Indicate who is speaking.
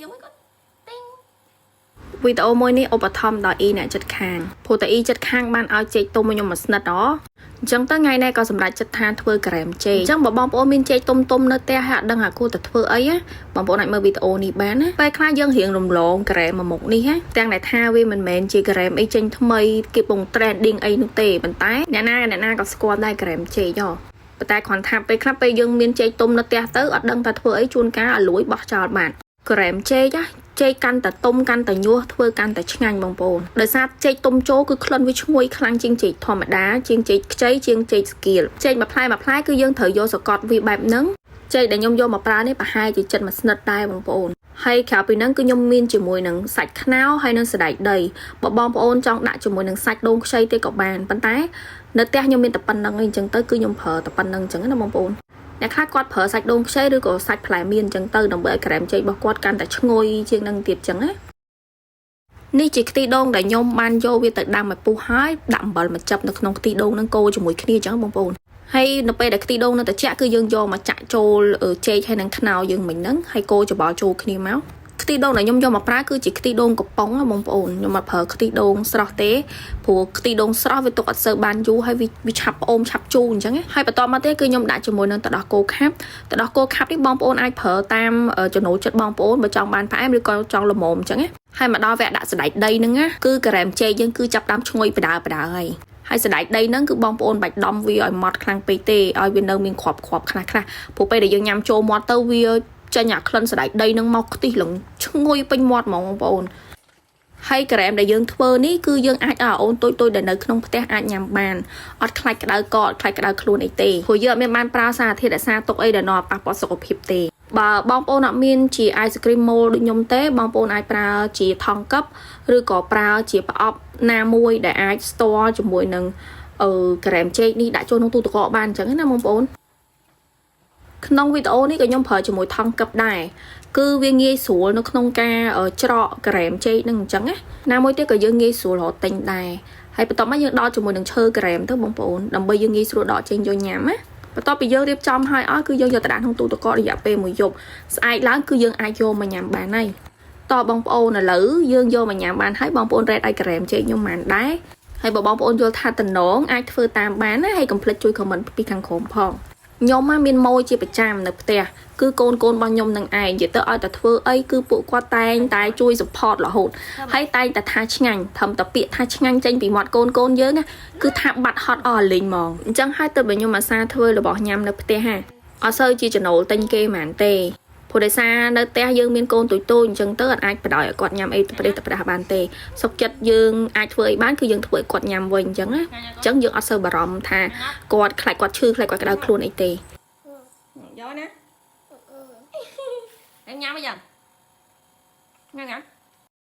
Speaker 1: យកមកគាត់ទិញ
Speaker 2: វីដេអូមួយនេះឧបត្ថម្ភដោយអ៊ីអ្នកចិត្តខាងព្រោះតែអ៊ីចិត្តខាងបានឲ្យចេកទុំមកខ្ញុំមួយស្និតហ៎អញ្ចឹងទៅថ្ងៃនេះក៏សម្រេចចិត្តថាធ្វើការ៉េមចេកអញ្ចឹងបើបងប្អូនមានចេកទុំទុំនៅផ្ទះហើយអត់ដឹងថាគួរតែធ្វើអីណាបងប្អូនអាចមើលវីដេអូនេះបានណាពេលខ្លះយើងរៀងរំលងការ៉េមមួយមុខនេះណាទាំងដែលថាវាមិនមែនជាការ៉េមអីចេញថ្មីគេពង trending អីនោះទេប៉ុន្តែអ្នកណាអ្នកណាក៏ស្គាល់ដែរការ៉េមចេកហ៎ប៉ុន្តែគ្រាន់ថាពេលខ្លះពេលយើងមានចេកទុំនៅផ្ទះទៅអត់ដឹងថាធ្វើអីជួនកាលឲ្យលួយបោះចោលបានការ៉េមចេកណាចេកកាន់តែទុំកាន់តែញាស់ធ្វើកាន់តែឆ្ងាញ់បងប្អូនដោយសារចេកទុំចូលគឺក្លិនវាឈ្ងុយខ្លាំងជាងចេកធម្មតាជាងចេកខ្ចីជាងចេកស្គៀលចេកមួយផ្លែមួយផ្លែគឺយើងត្រូវយកសកត់វាបែបហ្នឹងចេកដែលខ្ញុំយកមកប្រើនេះប្រហែលជាចិត្តមួយស្និតដែរបងប្អូនហើយក្រៅពីហ្នឹងគឺខ្ញុំមានជាមួយនឹងសាច់ខ្នុរហើយនិងសណ្តែកដីបើបងប្អូនចង់ដាក់ជាមួយនឹងសាច់ដូងខ្ចីទេក៏បានប៉ុន្តែនៅផ្ទះខ្ញុំមានតែប៉ុណ្្នឹងឯងអញ្ចឹងទៅគឺខ្ញុំប្រើតែប៉ុណ្្នឹងអញ្ចឹងណាបងប្អូនអ្នកខ្លះគាត់ប្រើសាច់ដូងខ្ចីឬក៏សាច់ផ្លែមៀនអញ្ចឹងទៅដើម្បីឲ្យក្រែមចេករបស់គាត់កាន់តែឈ្ងុយជាងនឹងទៀតអញ្ចឹងណានេះជាខ្ទិះដូងដែលខ្ញុំបានយកវាទៅដាំឲ្យពុះហើយដាក់អំបិលមកចាប់នៅក្នុងខ្ទិះដូងហ្នឹងកូរជាមួយគ្នាអញ្ចឹងបងប្អូនហើយនៅពេលដែលខ្ទិះដូងនៅត្រជាក់គឺយើងយកមកចាក់ចូលចេកហើយនឹងខ្នុរយើងមិញហ្នឹងហើយកូរច្របល់ចូលគ្នាមកខ្ទិះដូងដែលខ្ញុំយកមកប្រើគឺជាខ្ទិះដូងកំប៉ុងណាបងប្អូនខ្ញុំអត់ប្រើខ្ទិះដូងស្រស់ទេព្រោះខ្ទិះដូងស្រស់វាទុកអត់សូវបានយូរហើយវាឆាប់ផ្អូមឆាប់ជូរអញ្ចឹងណាហើយបន្តមកទៀតគឺខ្ញុំដាក់ជាមួយនឹងទឹកដោះគោខាប់ទឹកដោះគោខាប់នេះបងប្អូនអាចប្រើតាមចំណូលចិត្តបងប្អូនបើចង់បានផ្អែមឬក៏ចង់ល្មមអញ្ចឹងណាហើយមកដល់វគ្គដាក់សណ្តែកដីហ្នឹងណាគឺការ៉េមចេកយើងគឺចាប់ដើមឈ្ងុយបដើបដើហើយហើយសណ្តែកដីហ្នឹងគឺបងប្អូនបាច់ដំវាឲ្យម៉ត់ខ្លាំងពេកទេឲ្យវានៅមានគ្រាប់គ្រាប់ខ្លះខ្លះព្រោះពេលដែលយើងញ៉ាំចូលមាត់ទៅវាចេញអាក្លិនសណ្តែកដីហ្នឹងមកខ្ទិះឡើងឈ្ងុយពេញមាត់ហ្មងបងប្អូនហើយការ៉េមដែលយើងធ្វើនេះគឺយើងអាចឲ្យអូនតូចៗដែលនៅក្នុងផ្ទះអាចញ៉ាំបានអត់ខ្លាចក្តៅកអត់ខ្លាចក្តៅខ្លួនអីទេព្រោះយើងអត់មានបានប្រើសារធាតុរក្សាទុកអីដែលនាំឲ្យប៉ះពាល់សុខភាពទេបើបងប្អូនអត់មានជា ice cream mold ដូចខ្ញុំទេបងប្អូនអាចប្រើជាថង់កឹបឬក៏ប្រើជាប្រអប់ណាមួយដែលអាច store ជាមួយនឹងអឺការ៉េមចេកនេះដាក់ចូលក្នុងទូទឹកកកបានអញ្ចឹងណាបងប្អូនក្នុងវីដេអូនេះក៏ខ្ញុំប្រើជាមួយថង់កឹបដែរគឺវាងាយស្រួលនៅក្នុងការច្រកការ៉េមចេកនឹងអញ្ចឹងណាណាមួយទៀតក៏យើងងាយស្រួលរកទិញដែរហើយបន្ទាប់មកយើងដកជាមួយនឹងឈើការ៉េមទៅបងប្អូនដើម្បីយើងងាយស្រួលដកចេញយកញ៉ាំណាបន្ទាប់ពីយើងរៀបចំហើយអស់គឺយើងយកទៅដាក់ក្នុងទូទឹកកករយៈពេលមួយយប់ស្អែកឡើងគឺយើងអាចយកមកញ៉ាំបានហើយតបងប្អូនឥឡូវយើងយកមកញ៉ាំបានហើយបងប្អូន rate ឲ្យការ៉េមចេកខ្ញុំបានដែរហើយបើបងប្អូនយល់ថាតំណងអាចធ្វើតាមបានណាហើយកុំភ្លេចជួយ comment ពីខាងក្រោមផងខ្ញុំមកមានម៉ូយជាប្រចាំនៅផ្ទះគឺកូនកូនរបស់ខ្ញុំនឹងឯងនិយាយទៅឲ្យតែធ្វើអីគឺពួកគាត់តែងតែជួយ support រហូតហើយតែងតែថាឆ្ងាញ់ត្រឹមតែពាក្យថាឆ្ងាញ់ចេញពីមាត់កូនកូនយើងណាគឺថាបាត់ហត់អស់លេងហ្មងអញ្ចឹងហើយទៅបើខ្ញុំអាសាធ្វើរបស់ញ៉ាំនៅផ្ទះហាអត់សូវជាចំណូលទិញគេហ្មងទេព្រោះដោយសារនៅផ្ទះយើងមានកូនទូចៗអញ្ចឹងទៅអត់អាចបដ ாய் ឲ្យគាត់ញ៉ាំអីប្រេះប្រដាស់បានទេសុខចិត្តយើងអាចធ្វើអីបានគឺយើងធ្វើឲ្យគាត់ញ៉ាំវិញអញ្ចឹងណាអញ្ចឹងយើងអត់សូវបារម្ភថាគាត់ខ្លាចគាត់ឈឺខ្លាចគាត់ក្តៅខ្លួនអីទេ
Speaker 1: យកណា em nhắm bây giờ ngon nhá.